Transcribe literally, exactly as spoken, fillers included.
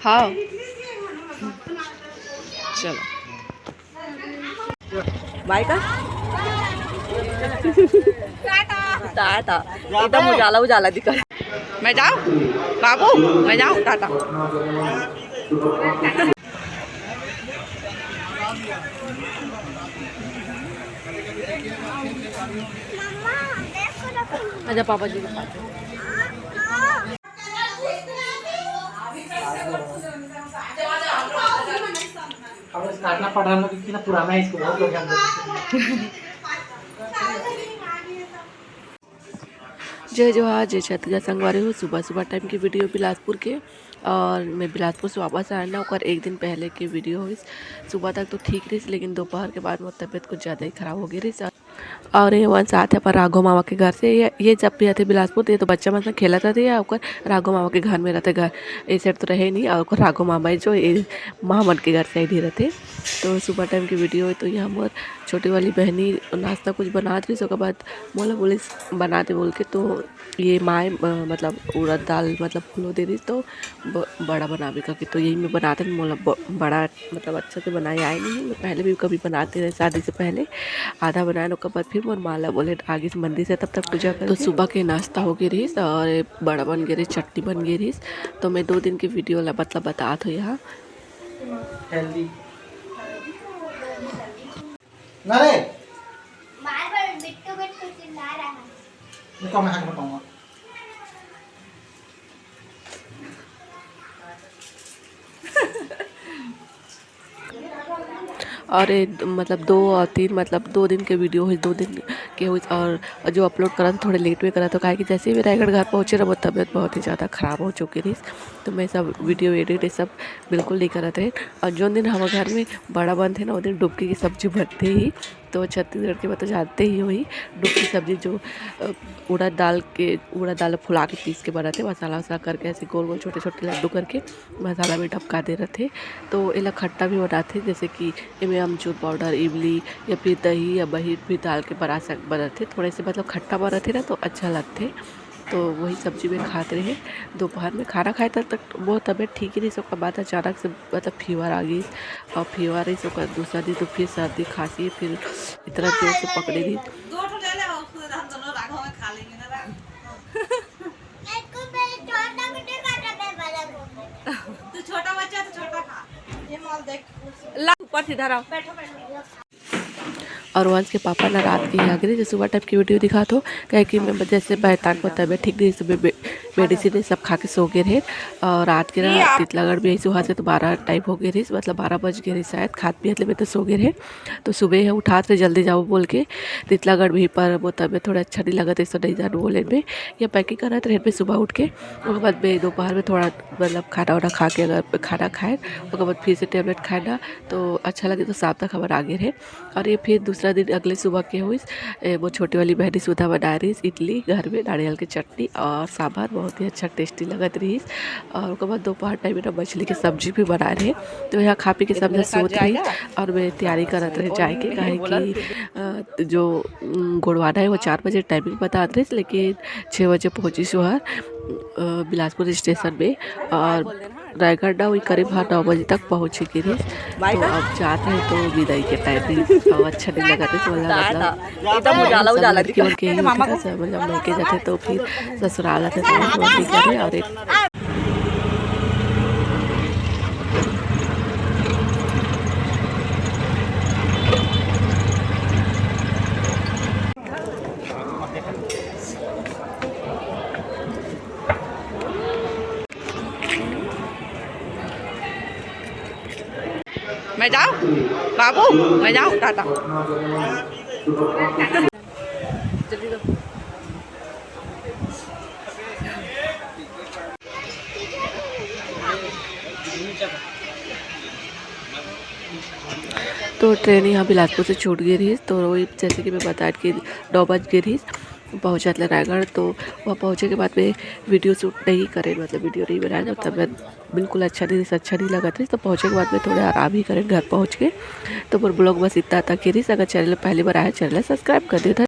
हाँ, चलो, बाय का। टाटा। एकदम उजाला उजाला दिखा। मैं जाऊँ बाबू, मैं जाऊँ, टाटा। अच्छा, पापा जी के साथ। अब इस काटना पड़ा हम लोग, क्योंकि ना पुराना है, इसको बहुत लोग जानते हैं। जय जोहार, जय छत्तीसगढ़ संगवारी हो। सुबह सुबह टाइम की वीडियो बिलासपुर के, और मैं बिलासपुर से वापस आया ना, ओकर एक दिन पहले के वीडियो होइस। सुबह तक तो ठीक रहिस, लेकिन दोपहर के बाद मोर तबीयत कुछ ज़्यादा ही खराब हो गई रहिस। और ये वंश आथे अपन राघव मामा के घर से। ये, ये जब भी आथे बिलासपुर, तो ये तो बच्चा मन से खेलत रहथे या ओकर राघव मामा के घर में रहथे। घर ए साइड तो रहे नहीं, और ओकर राघव मामा है जो ये मामा मन के घर साइड ही रहथे। तो सुबह टाइम की वीडियो है, तो यहाँ मोर छोटी वाली बहनी नाश्ता कुछ बनात रहिस, ओकर बाद मोला बोलिस बना दे बोल के। तो ये माय, अ, मतलब उड़द दाल मतलब फुलो दे रहिस, तो ब-, बड़ा बनाबे करके, तो यही मैं बनाते हैं। मोला ब-, बड़ा मतलब अच्छा से बनाए आए नहीं है, मैं पहले भी कभी बनाते रहे शादी से पहले, आधा बनाए, ओकर बाद फिर मोर माँ ला बोले आगे से मंदिर से तब तक पूजा करके। तो सुबह के नाश्ता हो गए रहिस और बड़ा बन गए रहिस, चटनी बन गए रहिस। तो मैं दो दिन की वीडियो ला मतलब बतात हो यहाँ। हेल्दी। ना रे। बार बार बिट्टू बिट्टू चिल्ला रहा है। रुको, मैं हाथ बताऊंगा। और ये द-, मतलब दो और तीन, मतलब दो दिन के वीडियो है, दो दिन के हुई। और जो अपलोड करा था थोड़े लेट में करा था, काहे कि जैसे ही मैं रायगढ़ घर पहुँचे रहा, वो तबीयत बहुत ही ज़्यादा ख़राब हो चुकी रही। तो मैं सब वीडियो एडिट ये सब बिल्कुल नहीं करत रहे। और जो दिन हम घर में बड़ा बनथे ना, वो दिन डुबकी की सब्जी बनते ही। तो छत्तीसगढ़ के मतलब जानते ही होही, डुबकी सब्जी जो, अ, उड़द दाल के, उड़द दाल फुला के पीस के बनाथे, मसाला वसाला करके ऐसे गोल गोल छोटे छोटे लड्डू करके मसाला में डबका दे रथे। तो एला खट्टा भी बनाथे, जैसे कि एमे अमचूर पाउडर, इमली या फिर दही या मही भी डाल के बना सक-, बनाथे। थोड़े से मतलब खट्टा बनाथे ना, तो अच्छा लगथे। तो वही सब्जी में खात रहे दोपहर में। खाना खाए तक, तक बहुत तबीयत ठीक ही रही, ओकर बाद अचानक से मतलब फीवर आ गई। और फीवर रही, ओकर दूसरा दिन तो फिर सर्दी खांसी, फिर इतना जोर से पकड़े रही। दो ठो ले ले, हम दोनों राघव में खा लेंगे ना, राघव। तू छोटा बच्चा, तू छोटा खा। ये माल देख। ला, ऊपर सीधा रहो। बैठो, बैठो। और वंश के पापा ना रात के ही आ गए, जैसे सुबह टाइप की वीडियो दिखा थो, कहे कि मैं जैसे बैतान को तबीयत ठीक नहीं, सुबह बे-, मेडिसिन ये सब खा के सो गए रहे। और रात के ना तितलागढ़ भी ऐसे हुआ से तो बारह टाइप हो गए रहे, मतलब बारह बज गए रहे शायद, खात पियत ले में तो सो गए रहे। तो सुबह है उठात रहे, जल्दी जाओ बोल के तितलागढ़ भी, पर वो तबीयत थोड़ा अच्छा नहीं लगा था, इसको नहीं जान बोले में या पैकिंग करत रहे में सुबह उठ के। ओकर बाद में दोपहर में थोड़ा मतलब खाना वाना खा के, अगर खाना खाए, ओकर बाद फिर से टैबलेट खाए ना, तो अच्छा लगे, तो शाम तक हमर आगे रहे। और ये फिर दूसरा दिन अगले सुबह के होइस, ए, वो छोटी वाली बहनी सुधा बनाए रहिस इडली घर में, नारियल के चटनी और सांभर, बहुत ही अच्छा टेस्टी लगत रहिस। और ओकर बाद दोपहर टाइम में ना मछली के सब्जी भी बनाए रहे। तो यहाँ खा पी के सब झन सोत रहिस और मैं तैयारी करत रहे जाए के, काहे कि, अ, जो, उम, गोड़वाना है वो चार बजे टाइमिंग बतात रहिस, लेकिन छः बजे पहुँचिस ओहर, अ, बिलासपुर स्टेशन में। और रायगढ़ ना वही करीब हर नौ बजे तक पहुँचे के रहिस। तो अब जात रहे तो विदाई के टाइम भी अब अच्छा नहीं लगा था, तो मतलब, मतलब एकदम उजाला, उजाला लड़की दिखा। बन के ही होता था, सब मतलब मायके जाते तो फिर ससुराल आते तो वही करते और एक मैं जाऊँ बाबू, मैं जाऊँ, टाटा। जल्दी दो। तो ट्रेन यहाँ बिलासपुर से छूट गई रहिस, तो वही जैसे कि मैं बताए कि नौ बज गई रहिस पहुँचत ले रायगढ़। तो वहाँ पहुँचे के बाद में वीडियो शूट नहीं करे, मतलब वीडियो नहीं बनाए, मतलब मैं बिल्कुल अच्छा नहीं, अच्छा नहीं लगा था। तो पहुँचे के बाद में थोड़े आराम ही करे घर पहुँच के। तो मोर ब्लॉग बस इतना तक ही रहिस। अगर चैनल पहली बार आया, चैनल सब्सक्राइब कर दियो।